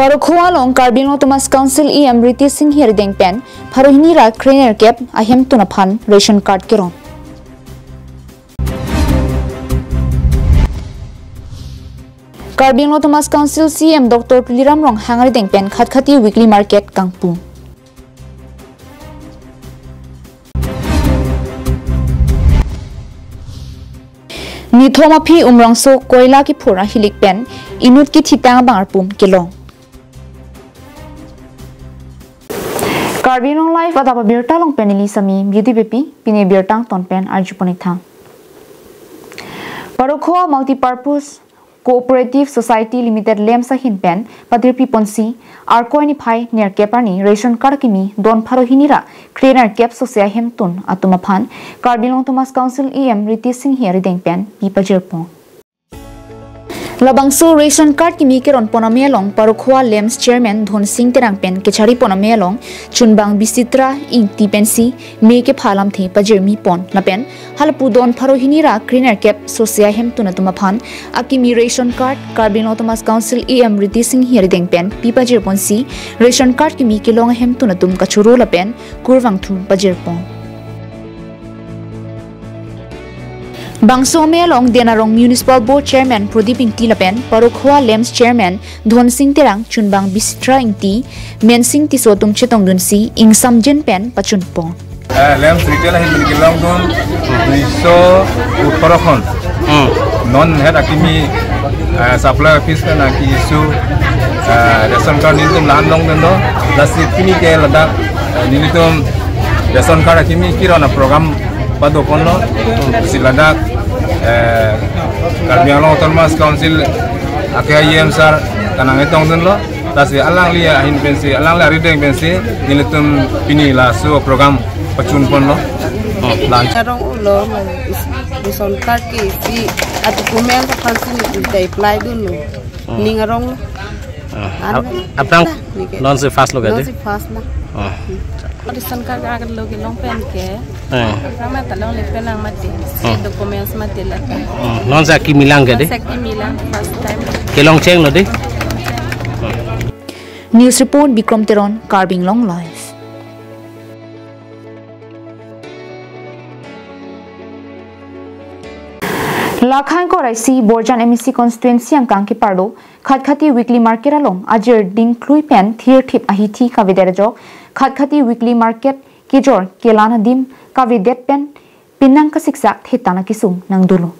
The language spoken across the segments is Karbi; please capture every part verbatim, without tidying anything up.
Parokhowa along Karbi Anglong Autonomous Council E M Ritesh Enghi arideng pen pharo hini ra krenerkep ahemtun aphan ration card keron. Karbi Anglong Autonomous Council C E M Doctor Tuliram Ronghang arideng pen Khatkhati weekly market kangpu. Nithom aphi Umrongso koila kiphur ahilik pen inut kithitang abang arpum kelong. Karbi Anglong Live adap abirta along pen neli Sami Beauty Bepi, pini birta angton pen arjupon-ik tha. Parokhowa Multipurpose Cooperative Society Limited LAMS ahin pen patirpi ponsi Arkoi niphai nerkep arni ration card akimi don pharo hini ra krenerkep sose ahemtun atum aphan Karbi Anglong Autonomous Council E M Ritesh Enghi arideng pen pi pajirpon. Labangso ration card kimi keron pon amei along Parokhowa LAMS Chairman Dhonsing Terang pen kechari pon amei along chunbang Bisitra Ingti pensi me kepha lamthe pajirmi pon lapen halapu don pharo hini ra krenerkep sose ahemtun atum aphan akimi ration card Karbi Anglong Autonomous Council E M Ritesh Enghi arideng pen pi pajirponsi ration card kimi kelong ahemtun atum kachoro lapen kurvangthu pajirpon. Bangso amei along Den Arong Municipal Board Chairman Prodip Ingti lapen Parokhowa LAMS Chairman Dhonsing Terang, chunbang Bisitra Ingti, Mensing Tisso atum chetongdunsi ingsamjin pen pachunpon. Eh, LAMS retail ahin pen kelongdun duiso pharo kron. Hmm. Non het akimi, eh, supply office pen aki-issue, eh, ration card nelitum la-an longdun do. Lasi pini ke ladak, eh, nelitum ration card akimi keron aprogram padoponlo. Hmm. Si ladak, eh, Karbi Anglong Autonomous Council ake E M sir kanang chetongdunlo. Lasi alangli ahin pensi, alangli arideng pensi nelitum pini laso program pachunponlo. Oh. Launch. Arong ulo, is-, ration card ke isi a-document aphansi nelitum ta apply dunlo. Oh. Ning arong. Ah, ap-, aphrang nike. Non si first lo ke non de? Si first na. Oh. Ration card agar lo kelong pen ke. Eh. Rama talong le pen ang mati. Oh. Documents mati la. Oh, non si akimi lang ke de? Non si akimi lang first time. Kelong chenglo de? News report Bikrom Teron, Karbi Anglong Live. Lakhang korai si Borjan M A C constituency angkang keparlo Khatkhati weekly market along ajir dingklui pen thirthip ahithi kavedet ajok Khatkhati weekly market kejor kelang adim kavedet pen penang kasiksak thetan akesung nangdolo.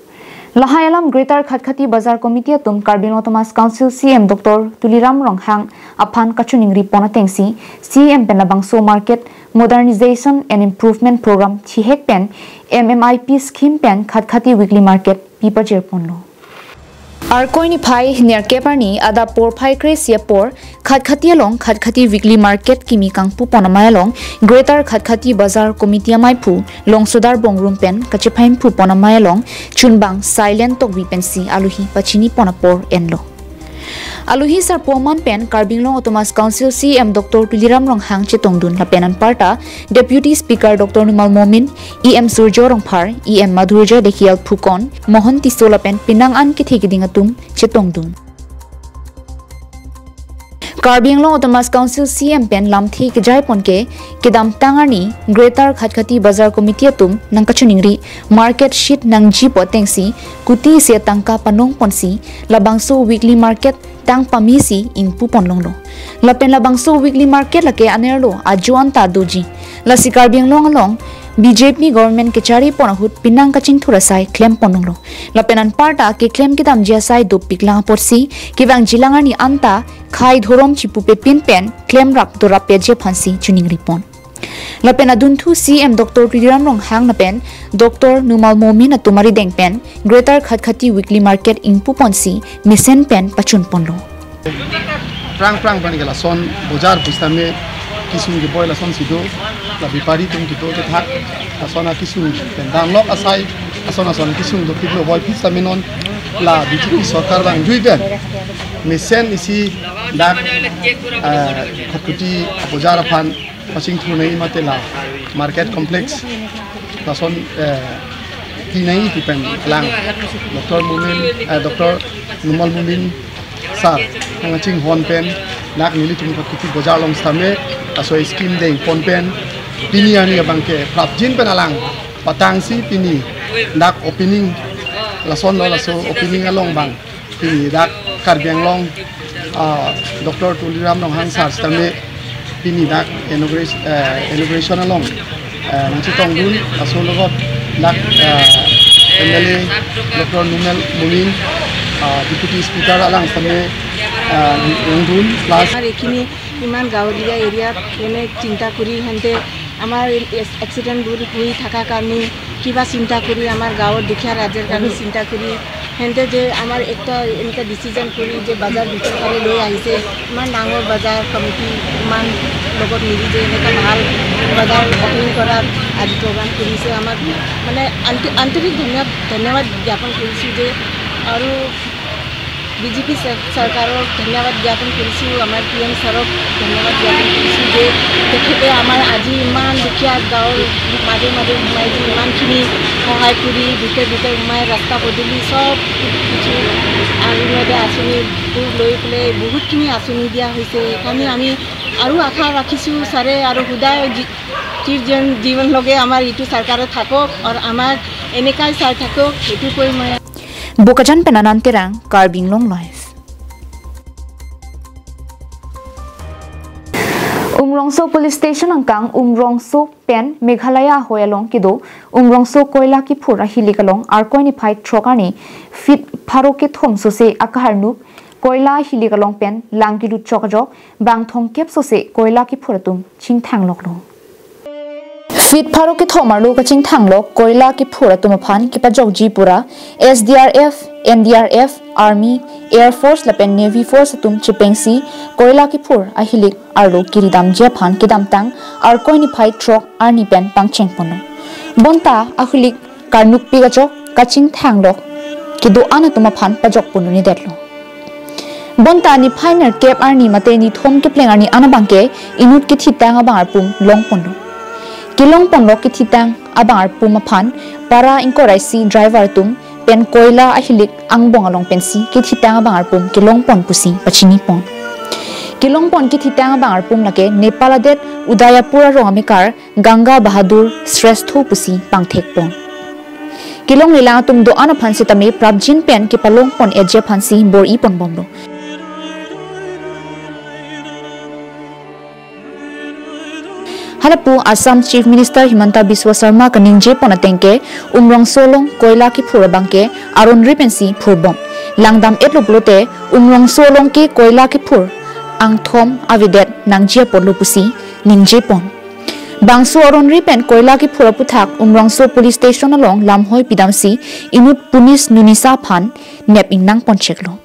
Lahai alam Greater Khatkhati Bazar Committee atum Karbi Anglong Autonomous Council C E M Doctor Tuliram Ronghang aphan kachiningri pon atengsi C E M pen labangso market modernization and improvement program chihek pen M M I P scheme pen Khatkhati weekly market pi pajir ponlo. Arkoi niphai nerkep arni adap porphai kre-isi apor Khatkhati along Khatkhati weekly market kimi kangpu pon amei along Greater Khatkhati Bazar Committee amaiphu Longsodar Bongrung pen kachephaimphu pon amei along chunbang Silent Tokbi pensi alohi pachini pon apor enlo. Alohi sarpo aman pen Karbi Anglong Autonomous Council C E M Doctor Tuliram Ronghang chetongdun lapen anparta Deputy Speaker Doctor Numal Momin, E M Surjya Rongphar, E M Madhurjya Dhekial Phukan, Mohan Tisso lapen penang an kethe keding atum chetongdun. Karbi Anglong Autonomous Council C E M pen lamthe kejai pon ke kedamtang arni Greater Khatkhati Bazar Committee atum nangkachiningri market sheet nangjipo atengsi kuti isi atangka panong ponsi labangso weekly market tang pamisi ingpu pon longlo. Lapen labangso weekly market lake anerlo ajo anta doji. Lasi Karbi Anglong along B J P government kechari pon ahut penang kachingthur asai klem pon longlo. Lapen anparta keklem kedamji asai dopik lang apotsi kevangji lang arni anta khei dhorom chipupe pin pen klemrap dorap peje aphansi chiningri pon. Lapen adunthu C E M Doctor Tuliram Ronghang lapen Doctor Numal Momin atum arideng pen Greater Khatkhati weekly market ingpu ponsi mesen pen pachun ponlo. Prang prang prang ke lason bojar pusitame kisung keboi lason si do, la bepari atum kedo kethak, lason akisung pen damlok asai, lason lason kisung dopiklo boi pusitame non la B J P sorkar vangjui pen mesen isi dak, eh, Khatkhati bojar aphan pachingthur nangji mate la market complex lason, eh, ki nangji pu pen lang Doctor Momin, eh, Doctor Numal Momin sir nangchinghon pen Dak nelitum Khatkiti Bazar along sitame laso scheme dengpon pen pini arni abangke prapjin pen alang patangsi pini dak opening, lasonlo laso opening along abang pini dak Karbi Anglong, ah, Doctor Tuliram Ronghang sir sitame pini dak inauguration, eh, inauguration along, eh, nangchetongdun, laso logot dak, eh, M L A Doctor Numal Momin, ah, Deputy Speaker alang sitame, ah, nangdun plus. Amar ekhini iman gaonliya area, mane chinta kuri hente amar accident bhut hoi thaka karne kiba chinta kuri, amar gaon dukhiya raijor karne chinta kuri, hente je amar ekta eneka decision kuri je bazar bhitor fale loi ahise, iman dangor bazar committee iman logot mili je eneka bhal bazar opening korar adi program kurise, amar mane anti-, antorik dhonyabad, dhonyabad gyapon kurisu je, aru B J P sar-, sarkarok dhonyabad gyapon kurisu, amar P M sirok dhonyabad gyapon kurisu je tekhete amar aji iman dukhiya gaon maje maje humai ji iman khini sohai kuri, bhite bhite humai rasta podoli sob kichu aru mede asoni bhut loi pule bahut khini asoni diya hoise. Karne ami aru asha rakhisu sare aru hodai ji-, chir jivan, jivan loge amar itu sarkar thakok aur amar enekai sai thakok, itu koi maya. Bokajan pen Anand Terang, Karbi Anglong Live. Umrongso Police Station angkang Umrongso pen Meghalaya ahoi along kedo Umrongso koila kephur ahilik along Arkoi niphai throk arni feet pharo kethom sose akaharnuk koila ahilik along pen lang kelut chok ajok bang thomkep sose koila kephur atum chingthang loklo. Feet pharo kethom arlo kachingthang lok koila kephur atum aphan kepajokji pura S D R F, N D R F, Army, Air Force lapen Navy Force atum chepengsi koila kephur ahilik arlo kiridamji aphan kedamtang Arkoi niphai throk arni pen pangcheng ponlo. Bonta ahilik karnukpik ajok kachingthang lok kedo-an atum aphan pajok ponlonedetlo. Bonta niphai nerkep arni mate nithom kepleng arni an abangke inut kethitang abang arpum long ponlo. Kelong ponlok kethitang abang arpum aphan para ingkoi ra isi driver atum pen koila ahilik angbong along pensi kethitang abang arpum kelong pon pusi pachini pon. Kelong pon kethitang abang arpum lake Nepal adet Udaipur arong amekar Ganga Bahadur Shrestha pusi pangthek pon. Kelonglelang atum do-an aphan sitame prapjin pen kepalong pon eje aphansi bor-i pon bomlo. Halapu Assam Chief Minister Himanta Biswa Sarma kaningje pon ateng ke Umrongso along koila kephur abangke aron ri pensi phur bom. Langdam etlo pulote Umrongso along ke koila kephur angthom avedet nangji apotlo pusi ningje pon. Bangso aron ri pen koila kephur aputhak Umrongso Police Station along lamhoi pidamsi inut police nunisa aphan nep ingnang pon cheklo.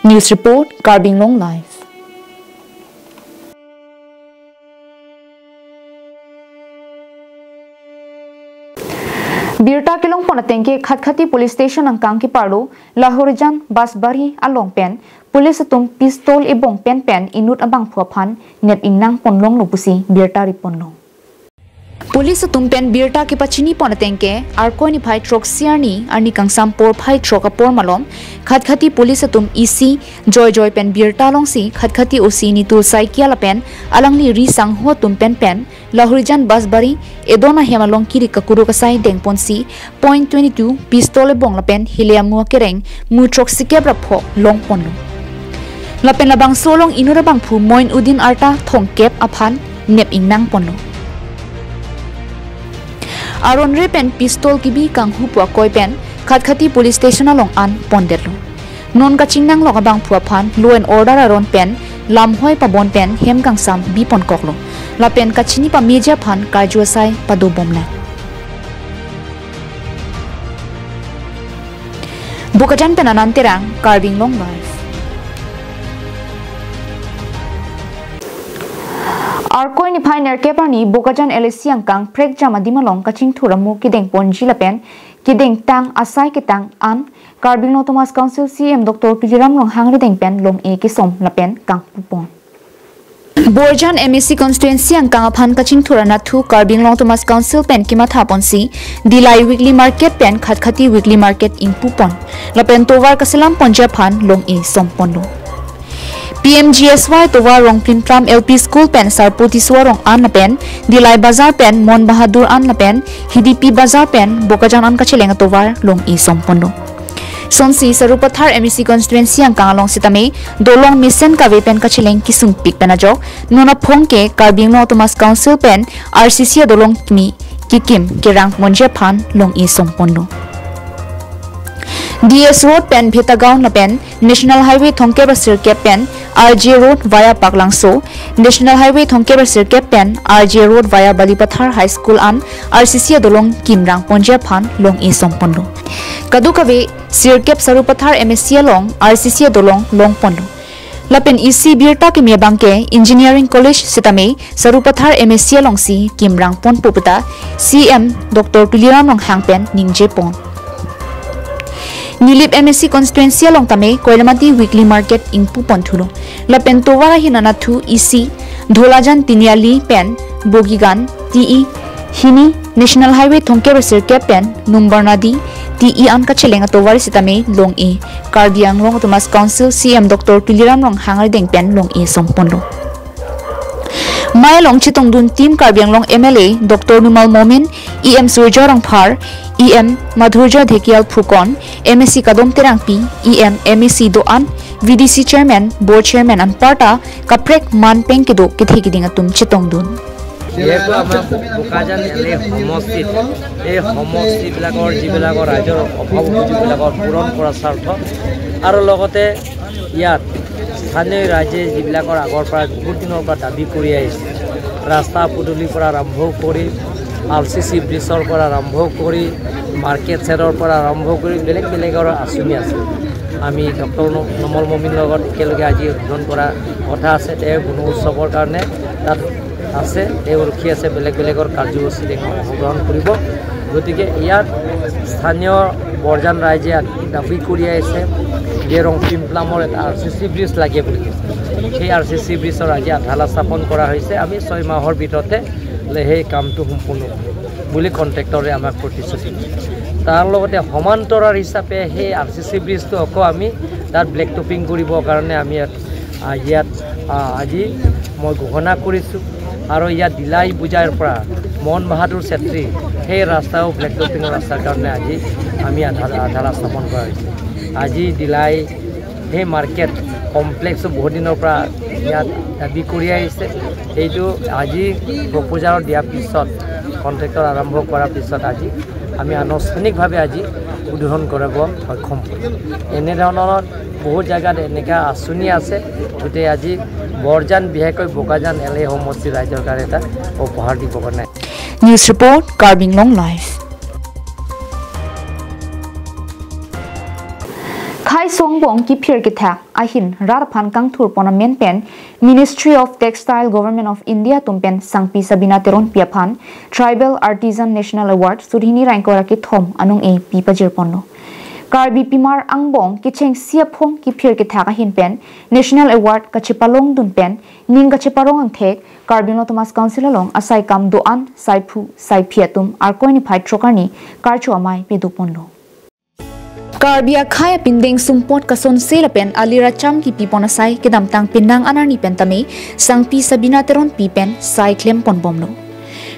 News report, Karbi Anglong Live. Birta kelong pon ateng ke Khatkhati Police Station angkang keparlo Lahorijan Basbari along pen police atum pistol ebong pen pen inut abangphu aphan nep ingnang pon longlo pusi birta ri ponlo. Police atum pen birta kepachini pon ateng ke Arkoi niphai throksi arni, arni kangsam porphai throk apor malom Khatkhati Police atum E C Joy Joy pen birta longsi Khatkhati O C Nitul Saikia lapen alangli ri sangho atum pen pen Lahorijan Basbari edon ahem along kirik kakuruk asai dengponsi point twenty two pistol ebong lapen hile amu akereng mu throksikep ra pho long ponlo. Lapen labangso along inut abangphu Moin Uddin arta thomkep aphan nep ingnang ponlo. Aron ri pen pistol kebi kanghu pu akoi pen Khatkhati Police Station along an pondetlo. Non kachingnanglok abangphu aphan law and order aron pen lamhoi pabon pen hem kangsam bi pon koklo. Lapen kachini pameji aphan karju asai pado bomlang. Bokajan pen Anand Terang, Karbi Anglong Live. Arkoi niphai nerkep arni Bokajan L A C angkang prekjam adim along kachingthur amu kedeng ponji lapen kedengtang asai ketang an Karbi Anglong Autonomous Council C E M Doctor Tuliram Ronghang rideng pen long-e kesom lapen kangpu pon. Borjan M A C constituency angkang aphan kachingthur anatthu Karbi Anglong Autonomous Council pen kematha ponsi Dillai weekly market pen Khatkhati weekly market ingpupon lapen tovar kaselam ponji aphan long-e somponlo. P M G S Y tovar Rongplimplam L P School pen Sarpo Tisso arong an lapen Dillai Bazar pen Mon Bahadur an lapen Hidipi Bazar pen Bokajan an kacheleng atovar long-e somponlo. Sonsi Sarupathar M A C constituency angkang along sitame dolong mesen kave pen kacheleng kesungpik pen ajok non aphong ke Karbi Anglong Autonomous Council pen R C C adolong kimi kekim kerang ponji aphan long-e somponlo. D S Road pen Bhetagaon lapen National Highway thomkep ra sirkep pen R J Road via Paklangso, National Highway thomkep ra sirkep pen R J Road via Balipathar High School an R C C adolong kimrang ponji aphan long-e somponlo. Kadokave sirkep Sarupathar M A C along R C C adolong longponlo. Lapen isi birta kimi abangke Engineering College sitame Sarupathar M A C alongsi kimrang ponpo puta C M Doctor Tuliram Ronghang pen ningjepon. Nilip M A C constituency along tame Koilamati weekly market ingpupon thulo. Lapen tovar ahin anatthu isi Dholajan Tiniali pen Bogijan, T E hini, National Highway thomkep ra sirkep pen Numbarnadi, T E an kacheleng atovar sitame long-e Karbi Anglong Autonomous Council C M Doctor Tuliram Ronghang arideng pen long-e somponlo. Mei along chetongdun tim Karbi Anglong M L A Doctor Numal Momin, E M Surjya Rongphar, E M Madhurjya Dhekial Phukan, M A C Kadom Terangpi, E M, M A C do-an, V D C Chairman, Board Chairman anparta kaprek man pen kedo kethe kiding atum chetongdun. যেহেতু আমাৰ বোকাজান এল এ সমষ্টিত এই সমষ্টিবিলাকৰ যিবিলাকৰ ৰাইজৰ অভাৱ অভিযোগবিলাকৰ পূৰণ কৰাৰ স্বাৰ্থত আৰু লগতে ইয়াত স্থানীয় ৰাইজে যিবিলাকৰ আগৰ পৰা বহুত দিনৰ পৰা দাবী কৰি আহিছে, ৰাস্তা পদূলিৰ পৰা আৰম্ভ কৰি আৰ চি চি ব্ৰিজৰ পৰা আৰম্ভ কৰি মাৰ্কেট শ্বেডৰ পৰা আৰম্ভ কৰি বেলেগ বেলেগৰ আঁচনি আছে। আমি ডক্টৰ ন-, নুমল মমিনৰ লগত একেলগে আজি উদ্বোধন কৰা কথা আছে। তেওঁ গুণ উৎসৱৰ কাৰণে তাত আছে, তেওঁ ৰখি আছে, বেলেগ বেলেগৰ কাৰ্যসূচীত তেওঁ অংশগ্ৰহণ কৰিব। গতিকে ইয়াত স্থানীয় বৰজান ৰাইজে দাবী কৰি আহিছে যে ৰংপিমপ্লামৰ এটা আৰ চি চি ব্ৰিজ লাগে বুলি কৈছে। সেই আৰ চি চি ব্ৰিজৰ আজি আধাৰশিলা স্থাপন কৰা হৈছে। আমি ছয় মাহৰ ভিতৰতে সেই কামটো সম্পূৰ্ণ কৰিম বুলি কণ্ট্ৰেক্টৰে আমাক প্ৰতিশ্ৰুতি দিয়ে। তাৰ লগতে সমান্তৰাল হিচাপে সেই আৰ চি চি ব্ৰিজটো আকৌ আমি তাত ব্লেক টপিং কৰিবৰ কাৰণে আমি ইয়াত, আ, ইয়াত, আ, আজি মই ঘোষণা কৰিছোঁ। আৰু ইয়াত দিলাই বজাৰৰ পৰা মন বাহাদুৰ চেত্ৰী সেই ৰাস্তাও ব্লেক টপিঙৰ ৰাস্তাৰ কাৰণে আজি আমি আধাৰ, আধাৰশিলা স্থাপন কৰা হৈছে। আজি দিলাই সেই মাৰ্কেট কমপ্লেক্সটো বহুত দিনৰ পৰা ইয়াত দাবী কৰি আহিছে। সেইটো আজি প্ৰপ'জাল দিয়াৰ পিছত, কণ্ট্ৰেক্টৰ আৰম্ভ কৰাৰ পিছত আজি আমি আনুষ্ঠানিকভাৱে আজি উদ্বোধন কৰিব সক্ষম হ'ম। এনেধৰণৰ বহুত জেগাত এনেকা আঁচনি আছে, গতিকে আজি বৰজান, বিশেষকৈ বোকাজান এল এ সমষ্টিৰ ৰাইজৰ কাৰণে এটা উপহাৰ দিব কাৰণে। News report, Karbi Anglong Live. Khei songbong kiphir kethak ahin rat aphan kangthur pon amen pen Ministry of Textile, Government of India atum pen Sangpi Sabina Teronpi aphan Tribal Artisan National Award suri hini ra ingkoi ra kethom anung-e pi pajir ponlo. Karbi pimar angbong kechengsi aphong kiphir kethak ahin pen National Award kachepalongdun pen ning kacheparong angthek Karbi Anglong Autonomous Council along asai kam do-an, saiphu saiphi atum Arkoi niphai throk arni karcho amei pado ponlo. Karbi akhei apindeng sumpot kasonse lapen alir acham kipi pon asai kedamtang penang an arni pen tame Sangpi Sabina Teronpi pen sai klem pon bomlo.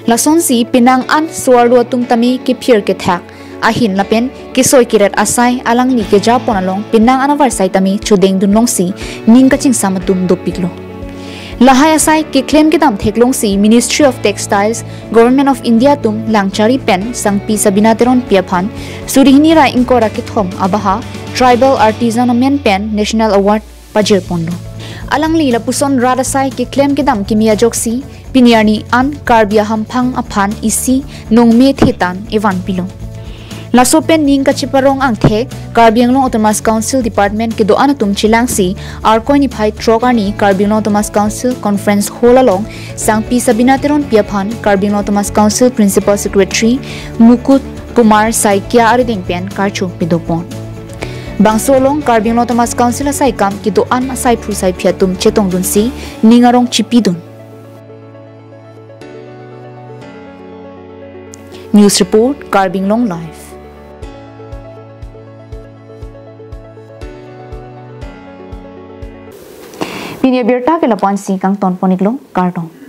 Lasonsi penang an so-arlo atum tame kiphir kethak ahin lapen kesoi keret asai alangli keja pon along penang an avarsai tame chodengdun longsi ning kachingsam atum dopiklo. Lahai asai keklem kedam theklongsi Ministry of Textiles, Government of India atum langchari pen Sangpi Sabina Teronpi aphan suri hini ra ingkoi ra kethom abaha Tribal Artisan amen pen National Award pajir ponlo. Alangli lapuson rat asai keklem kedam kimi ajoksi pini arni an Karbi ahamphang aphan isi nongme thetan evan pilo. Laso pen ning kacheparong angthek Karbi Anglong Autonomous Council Department kedo-an atum chelangsi Arkoi niphai throk arni Karbi Anglong Autonomous Council Conference Hall along Sangpi Sabina Teronpi aphan Karbi Anglong Autonomous Council Principal Secretary Mukut Kumar Saikia arideng pen karcho pado pon. Bangso along Karbi Anglong Autonomous Council asaikam kedo-an asaiphu saiphi atum chetongdunsi ning arong chipidun. News report, Karbi Anglong Live. Pini abirta ke lapu-ansi kangton pon-iklo, kardom.